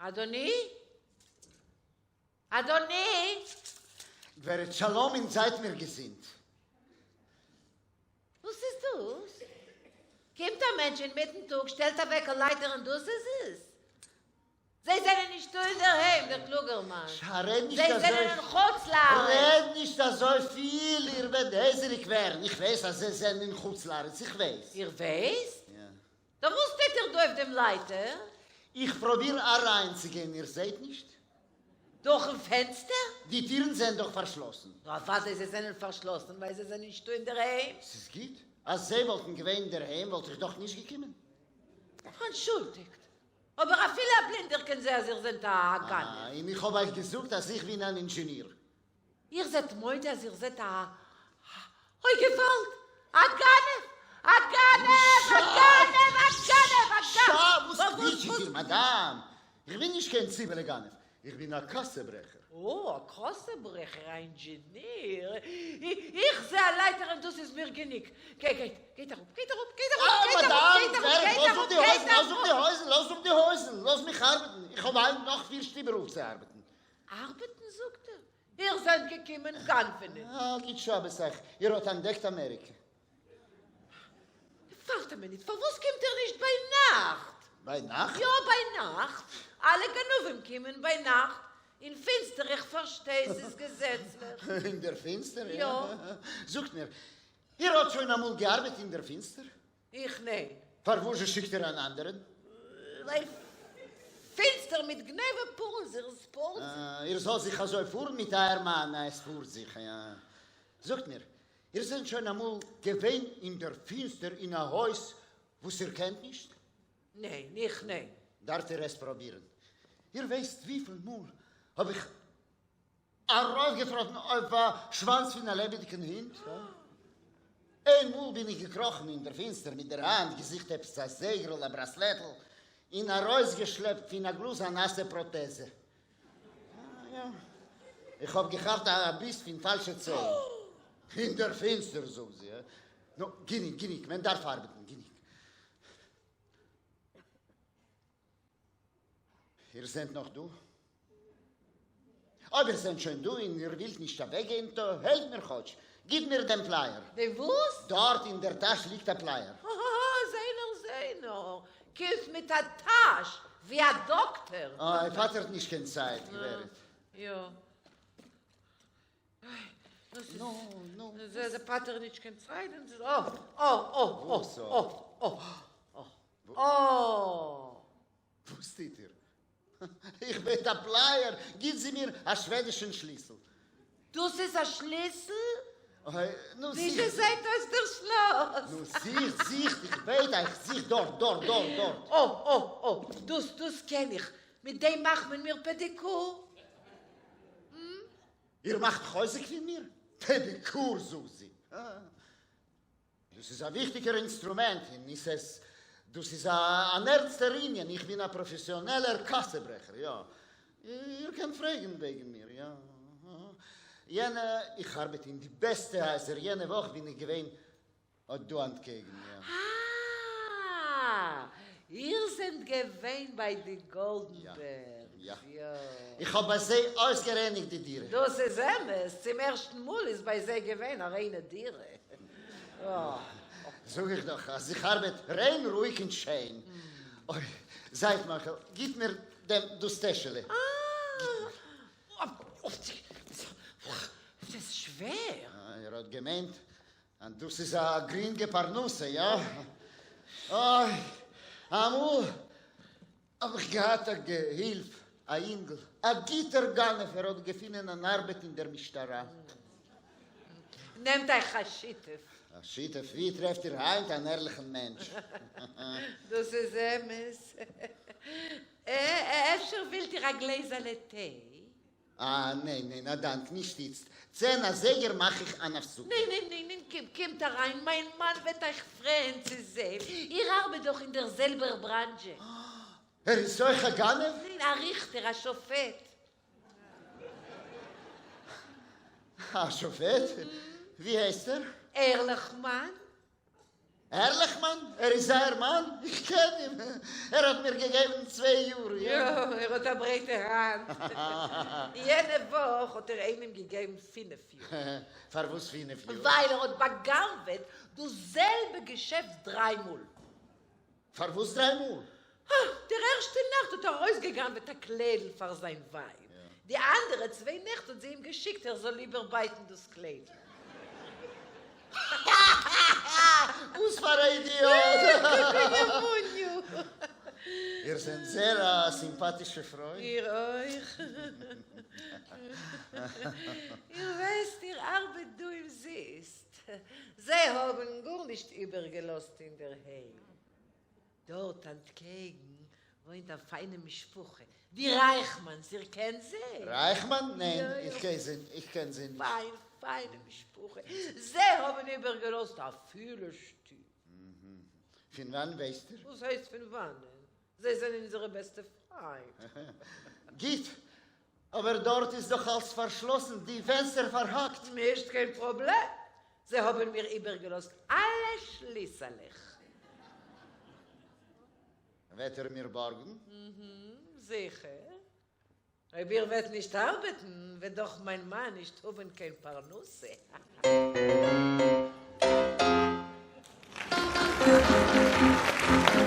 אדוני? אדוני! גברת שלום און זייט מיר געזונט. וואס איז דאס? קומט א מענטש אינמיטן טאג שטעלט אוועק א לייטער און דאס איז עס? זיי זענען נישטא אינדערהיים דער קלוגער מאן. שא רעד נישט זיי אזוי זענען אין חוץ לארץ. רעד נישט אזוי פיל איר וועט הייזעריג ווערן, איך ווייס אז זיי זענען אין חוץ לארץ, איך ווייס. איר ווייסט? יא. טא וואס טוט איר דא אויף דעם לייטער? איך פרוביר אריינצוגיין, איר זעהט נישט? דורכן פענסטער? די טירן זענען דאך פארשלאסן. נו אוודאי זיי זענען פארשלאסן ווייל זיי זענען נישטא אינדערהיים. ס'איז גוט. אז זיי וואלטן געווען אינדערהיים וואלט איך דאך נישט געקומען. אנטשולדיגט, אבער אפילו א בלינדער קען זעהן אז איר זענט א גנב. אה, און איך האב אייך געזאגט אז איך בין אן אינזשעניר. איר זענט מודה אז איר זענט א. אוי געוואלד! א גנב! א גנב! א גנב! א גנב! א גנב! שא! וואס קוויטשעט איר מאדאם? איך בין נישט קיין ציבעלע גנב, איך בין א קאסע ברעכער. או, א קאסע ברעכער, א אינדזשעניר. איך זע א לייטער און דאס איז מיר גענוג. גייט, גייט, גייט אראפ, גייט אראפ, גייט אראפ, גייט אראפ, גייט אראפ, גייט לאז אפ די הויזן, לאז אפ די הויזן, לאז אפ די הויזן, לאז מיך ארבעטן, איך האב היינט נאך פיר שטיבער אויפצוארבעטן. ארבעטן זאגט ער? איר זענט געקומען גנב'נען. אה, גוט שבת אייך, איר האט אנטדעקט אמעריקע. ווארט א מינוט, פארוואס קומט איר נישט ביינאכט? ביינאכט? יא ביינאכט, אלע גנבים קומען ביינאכט, אין פינסטער, איך פארשטיי ס'איז געזעצליך. אין דער פינסטער? יא. זאגט מיר, איר האט שוין אמאל געארבעט אין דער פינסטער? איך ניין. פארוואזשע שיקט איר אן אנדערען? ווייל פינסטער מיט גניבה פארן זיך, עס פארט זיך. איר זאלט זיך אזוי פארן מיט אייער מאן, עס פארט זיך, יא. זאגט מיר, איר זענט שוין אמאל געווען אין דער פינסטער אין א הויז וואס איר קענט נישט? ניין, איך ניין. דארפט איר עס פרובירן. איר ווייסט וויפיל מאל האב איך ארויפגעטראטן אויף א שוואנץ פון א לעבעדיגן הונט. איינמאל בין איך געקראכן אין דער פינסטער מיט דער האנט, געזוכט עפעס א זייגערל, א בראסלעטל, און ארויסגעשלעפט פון א גלאז א נאסע פראטעזע. יא, איך האב געכאפט א ביס פון פאלשע ציין. אין דער פינסטער, זאגט זי. נו, גענוג, גענוג, מען דארף ארבעטן, גענוג. איר זענט נאך דא? אויב איר זענט שוין דא און איר ווילט נישט אוועקגיין, טא העלפט מיר כאטש, גיט מיר דעם פלייער. דעם וואס? דארט אין דער טאש ליגט א פלייער. האהא, זעה נאר, זעה נאר, קומסט מיט א טאש ווי א דאקטער. אוי, פאטערט נישט קיין צייט, גברת. יא. נו, נו. זיי פאטערן נישט קיין צייט. אה, אה, אה, אה, אה, אה. אה! וואס טוט איר? איך בעט א פלייער, גיט זי מיר א שוועדישן שליסל. דאס איז א שליסל? אוי, נו ווי זוכט. זעט אויס דער שלאס? נו זוכט, זוכט, איך בעט אייך, זוכט דארט, דארט, דארט, דארט. אה, אה, אה, דאס, דאס קען איך, מיט דעם מאכט מען מיר פעדיקור. איר מאכט חוזק פון מיר? פעדיקור, זאגט זי. דאס איז א וויכטיגער אינסטרומענט און איז עס דאס איז אן ערנסטער ענין, איך בין א פראפעסיאנעלער קאסע ברעכער, יא, איר קענט פרעגן וועגן מיר, יא, יענע, איך ארבעט אין די בעסטע הייזער, יענע וואך בין איך געווען אט דא אנטקעגן, יא. אה! איר זענט געווען ביי די גאלדענבערגס, יא. איך האב ביי זיי אויסגערייניגט די דירה. דאס איז אמת, צום ערשטן מאל איז ביי זיי געווען א ריינע דירה. זאג איך דאך אז איך ארבעט ריין רואיג און שיין. אוי, זייט מוחל, גיט מיר דעם דאס טעשעלע. אה! דאס איז שווער. איר האט געמיינט אז דאס איז א גרינגע פרנסה, יא? אוי, אמאל האב איך געהאט א געהילף, א אינגל, א גוטער גנב, ער האט געפונען אן ארבעט אין דער משטרה. נעמט אייך א שותף. א שותף? ווי טרעפט איר היינט אן ערליכן מענטש? דאס איז אמת. אפשר ווילט איר א גלעזעלע טיי? אה, ניין, ניין, א דאנק, נישט איצט. צען אזייגער מאך איך אן הפסקה. ניין, ניין, ניין, ניין, קומט, קומט אריין, מיין מאן וועט אייך פרייען צו זען, איר ארבעט דאך אין דער זעלבער בראנזשע. ער איז אויך א גנב? ניין, א ריכטער, א שופט. א שופט? ווי הייסט ער? ערליכמאן. ערליכמאן? ער איז אייער מאן? איך קען אים, ער האט מיר געגעבן צוויי יאר, יא. יא, ער האט א ברייטע האנט. יענע וואך האט ער איינעם געגעבן פינף יאר. פארוואס פינף יאר? ווייל ער האט בא'גנב'עט דאס זעלבע געשעפט דריי מאל. פארוואס דריי מאל? הא, די ערשטע נאכט האט ער ארויסגע'גנב'עט א קליידל פאר זיין ווייב, די אנדערע צוויי נעכט האט זי אים געשיקט ער זאל איבערבייטן דאס קליידל. וואס פאר א אידיאט! געוואוניו! איר זענט זעהר א סימפאטישע פרוי. איר אויך. איר ווייסט, איר ארבעט דא אומזיסט. זיי האבן גארנישט איבערגעלאזט אינדערהיים. דארט אנטקעגן וואוינט א פיינע משפחה, די רייכמאנס, איר קענט זיי? רייכמאן? ניין, איך קען זיי איך קען זיי נישט. פיין, פיינע משפחה, זיי האבן איבערגעלאזט א פילע שטוב. פון וואנען ווייסט איר? וואס הייסט פון וואנען? זיי זענען אונזערע בעסטע פריינט. גוט, אבער דארט איז דאך אלס פארשלאסן, די פענסטער פארהאקט. נישט קיין פראבלעם, זיי האבן מיר איבערגעלאזט אלע שליסעלעך. וועט איר מיר בארגן? זיכער. אויב איר וועט נישט ארבעטן וועט דאך מיין מאן נישט האבן קיין פרנסה.